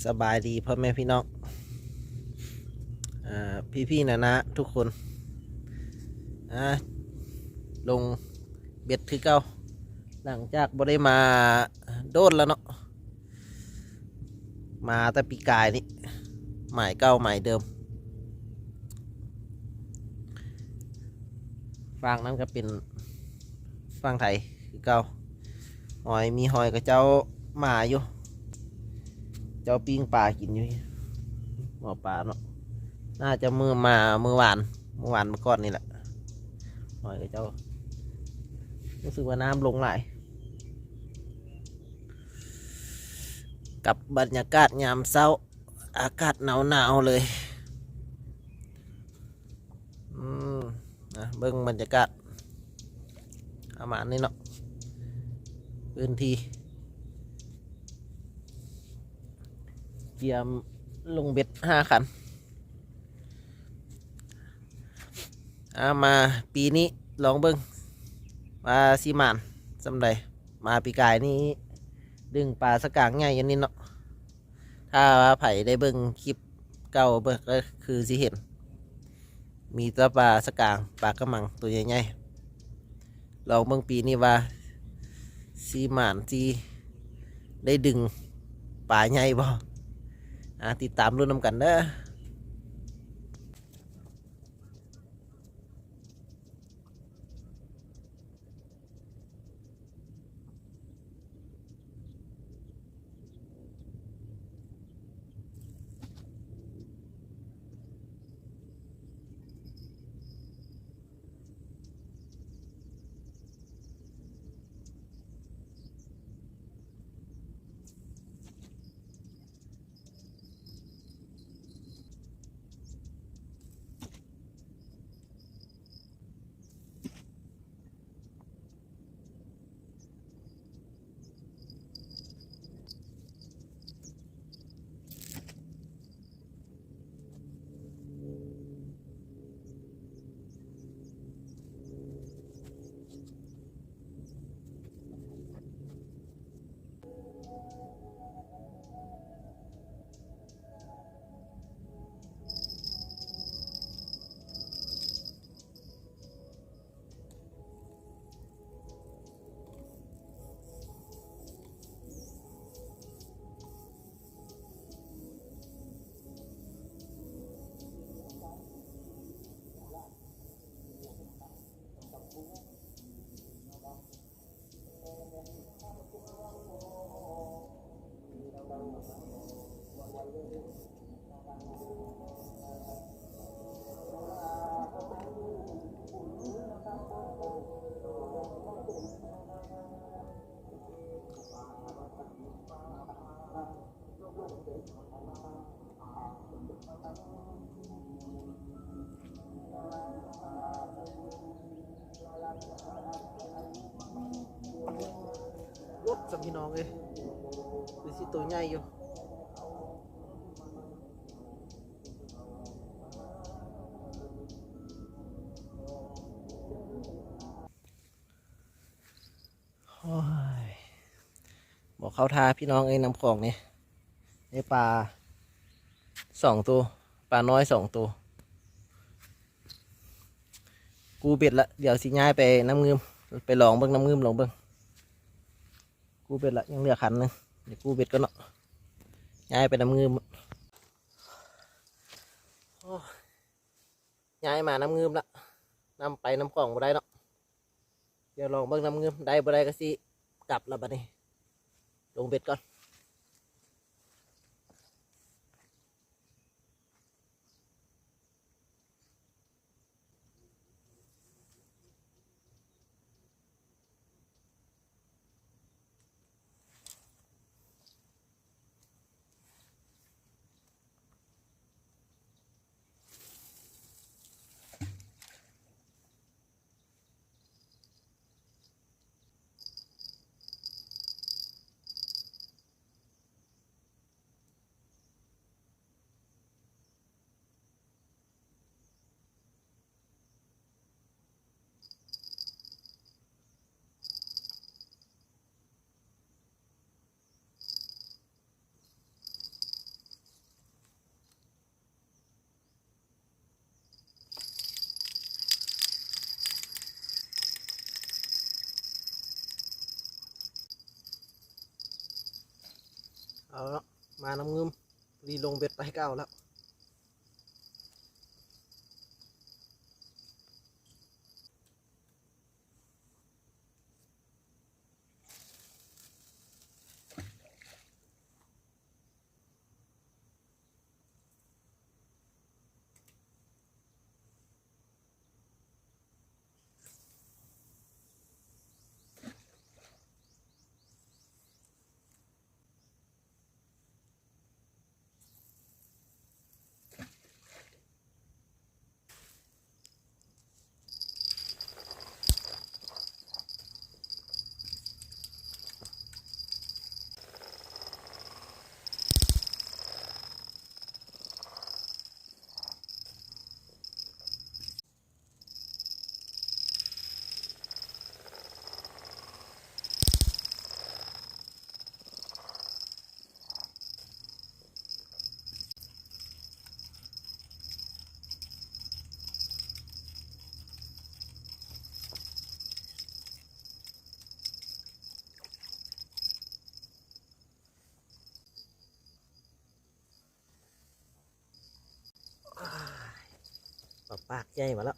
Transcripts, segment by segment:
ສະບາຍດີພໍ່ແມ່ພີ່ນ້ອງ ອ່າ ພີ່ໆນ້າໆທຸກຄົນ ອ່າ ລົງເບັດຄືເກົ່າ ຫຼັງຈາກບໍ່ໄດ້ມາໂດນແລ້ວເນາະ ມາແຕ່ປີກາຍນີ້ ໝາຍເກົ່າໝາຍເດີມ. ຝັ່ງນັ້ນກໍເປັນຝັ່ງໄທຄືເກົ່າ ຫອຍ ມີຫອຍ ເຂົາເຈົ້າມາຢູ່ ເຈົ້າປີ້ງປາກິນຢູ່ ໝໍປາເນາະ ໜ້າຈະມື້ມາ ມື້ວານ ມື້ວານມື້ກ່ອນນີ້ແຫຼະ ຫອຍ ເຂົາເຈົ້າ ຮູ້ສຶກວ່ານ້ຳລົງຫຼາຍ ກັບບັນຍາກາດຍາມເຊົ້າ ອາກາດໜາວໆເລີຍ. ອືມ ນະ ເບິ່ງບັນຍາກາດປະມານນີ້ເນາະ ພື້ນທີ່ ກຽມລົງເບັດຫ້າຄັນ ອາ ມາປີນີ້ລອງເບິ່ງວ່າຊິໝານສ່ຳໃດ ມາປີກາຍນີ້ດຶງປາສະກາງໃຫຍ່ຢູ່ນີ້ເນາະ. ຖ້າວ່າໃຜໄດ້ເບິ່ງຄລິບເກົ່າເບິ່ງ ກໍຄືຊິເຫັນ ມີແຕ່ປາສະກາງ ປາກະມັງໂຕໃຫຍ່ໆ ລອງເບິ່ງປີນີ້ວ່າຊິໝານ ຊິໄດ້ດຶງປາໃຫຍ່ບໍ່. ອາ ຕິດຕາມລຸ້ນນຳກັນເດີ. ລຸດຊະພີ່ນ້ອງເອີຍ ຄືຊິໂຕໃຫຍ່ຢູ່. ໂອ້ຍ ບໍ່ເຂົ້າທ່າພີ່ນ້ອງເອີຍ ນ້ຳຂອງນີ້ ໄດ້ປາສອງໂຕ ປານ້ອຍສອງໂຕ ກູ້ເບັດລະ ດຽວຊິຍ້າຍໄປນ້ຳງື່ມ ໄປລອງເບິ່ງນ້ຳງື່ມ ລອງເບິ່ງ ກູ້ເບັດລະ ຍັງເຫຼືອຄັນໜຶ່ງ ດຽວກູ້ເບັດກ່ອນເນາະ ຍ້າຍໄປນ້ຳງື່ມ ໂອ້ຍ ຍ້າຍມານ້ຳງື່ມລະ ນ້ຳໄປນ້ຳຂອງບໍ່ໄດ້ເນາະ ດຽວລອງເບິ່ງນ້ຳງື່ມ ໄດ້ບໍ່ໄດ້ກໍຊິກັບລະບັດນີ້ ລົງເບັດກ່ອນ. ເອົາເນາະ ມານຳງຶມ ພໍດີລົງເບັດໄປກໍເອົາແລ້ວ. ປາປາກໃຫຍ່ມາແລ້ວ.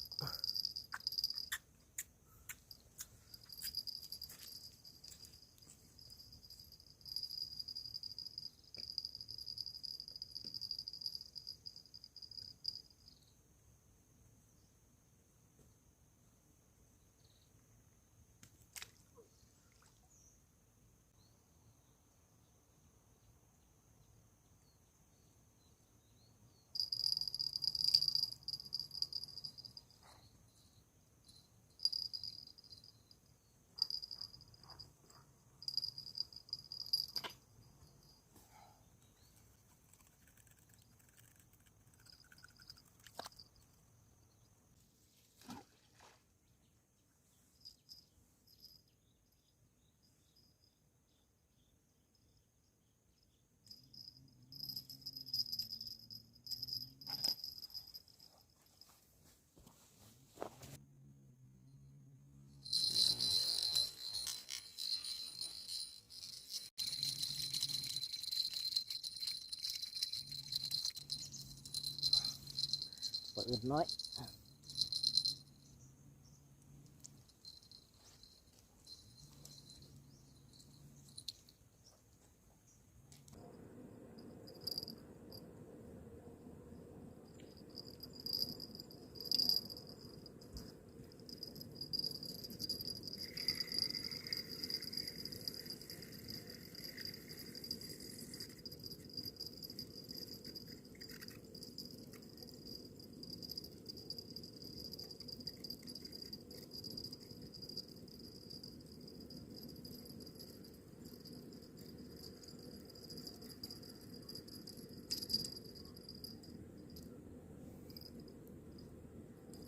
ປາອຶດນ້ອຍ.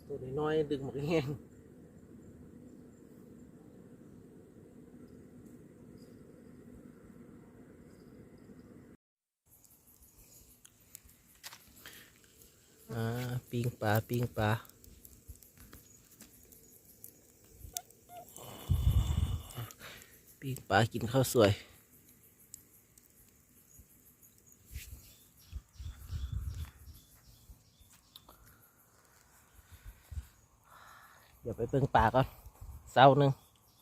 ໂຕນ້ອຍໆ ດຶງບັກແຮງ. ອ່າ ປີ້ງປາ ປີ້ງປາ ປີ້ງປາ ກິນເຂົ້າສວຍ. ດຽວໄປເບິ່ງປາກ່ອນ ເຊົ້າໜຶ່ງ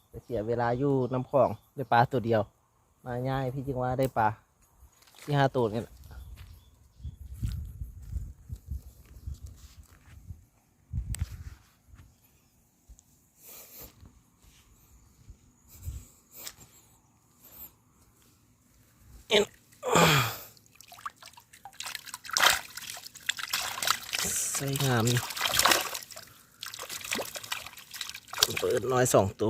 ໄປເສຍເວລາຢູ່ນ້ຳຂອງ ໄດ້ປາໂຕດຽວ ມາຍ້າຍພີ້ຈຶ່ງວ່າໄດ້ປາສີ່ຫ້າໂຕນີ້ແຫຼະ. ໃສ່ງາມຢູ່ ເປີດນ້ອຍສອງໂຕ.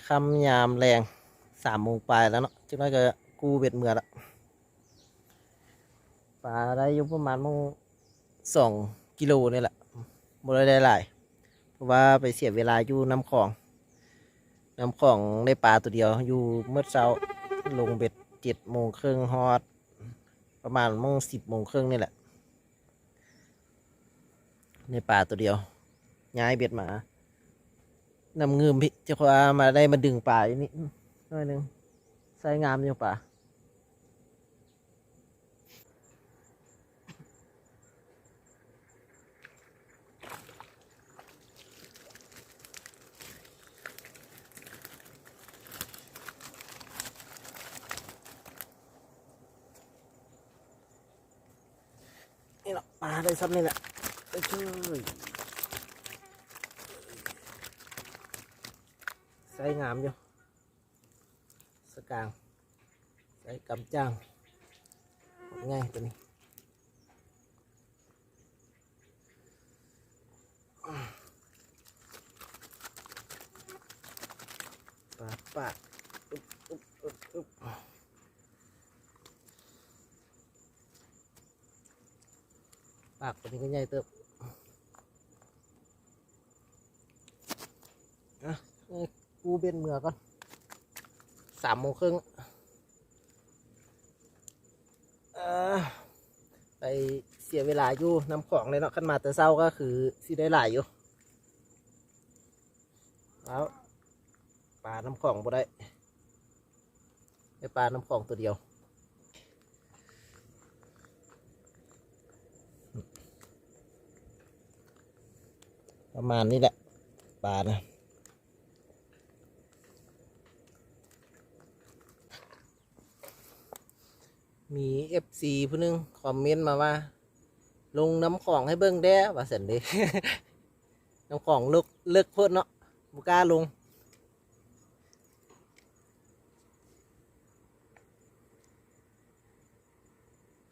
ຄ່ຳຍາມແລງ ສາມໂມງປາຍແລ້ວເນາະ, ຈັກໜ້ອຍກໍກູ້ເບັດເມືອລະ. ປາໄດ້ຢູ່ປະມານໝ່ອງສອງກິໂລນີ້ແຫຼະ, ບໍ່ໄດ້ຫຼາຍ ເພາະວ່າໄປເສຍເວລາຢູ່ນ້ຳຂອງ. ນ້ຳຂອງໄດ້ປາໂຕດຽວ ຢູ່ມື້ເຊົ້າ ລົງເບັດເຈັດໂມງເຄິ່ງ ຮອດປະມານໝ່ອງສິບໂມງເຄິ່ງນີ້ແຫຼະ. ໄດ້ປາໂຕດຽວ ຍ້າຍເບັດມານ້ຳງື່ມພີ້ ຈັກວ່າມາໄດ້ມາດຶງປາຢູ່ນີ້ໜ້ອຍໜຶ່ງ. ໄຊງາມຢູ່ປາ. ນີ້ເນາະ ປາໄດ້ຊ່ຳນີ້ແຫຼະ. ໂອ້ຍ ໄຊງາມຢູ່ ສະກາງ ໄຊກຳຈ້າງ ບັກໃຫຍ່ໂຕນີ້. ປາ ປາ ອຶບ ອຶບ ອຶບ ອຶບ. ປາກໂຕນີ້ກໍໃຫຍ່ເຕີບ. ອ່ະ ກູເບັດເມືອກ່ອນ ສາມໂມງເຄິ່ງ. ເອີ ໄປເສຍເວລາຢູ່ນ້ຳຂອງເລີຍເນາະ, ຄັນມາແຕ່ເຊົ້າກໍຄືຊິໄດ້ຫຼາຍຢູ່. ເອົາ ປານ້ຳຂອງບໍ່ໄດ້ ໄດ້ປານ້ຳຂອງໂຕດຽວ. ປະມານນີ້ແຫຼະ ປານະ. ມີເອັຟຊີຜູ້ໜຶ່ງຄອມເມັນມາວ່າ ລົງນ້ຳຂອງໃຫ້ເບິ່ງແດ່ ວ່າຊັ້ນເດ້. ນ້ຳຂອງເລິກ ເລິກໂພດເນາະ ບໍ່ກ້າລົງ.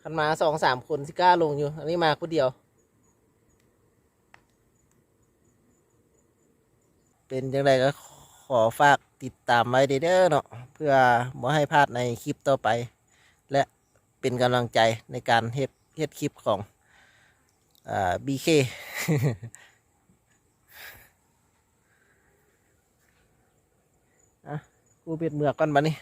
ຄັນມາສອງສາມຄົນຊິກ້າລົງຢູ່, ອັນນີ້ມາຜູ້ດຽວ. ເປັນຈັ່ງໃດກໍຂໍຝາກຕິດຕາມໄວ້ເດີເນາະ ເພື່ອບໍ່ໃຫ້ພາດໃນຄລິບຕໍ່ໄປ ແລະ ເປັນກຳລັງໃຈໃນການເຮັດ ເຮັດຄລິບຂອງ ເອີ ບີເຄ. ອ່ະ ກູເບັດເມືອກ່ອນບັດນີ້.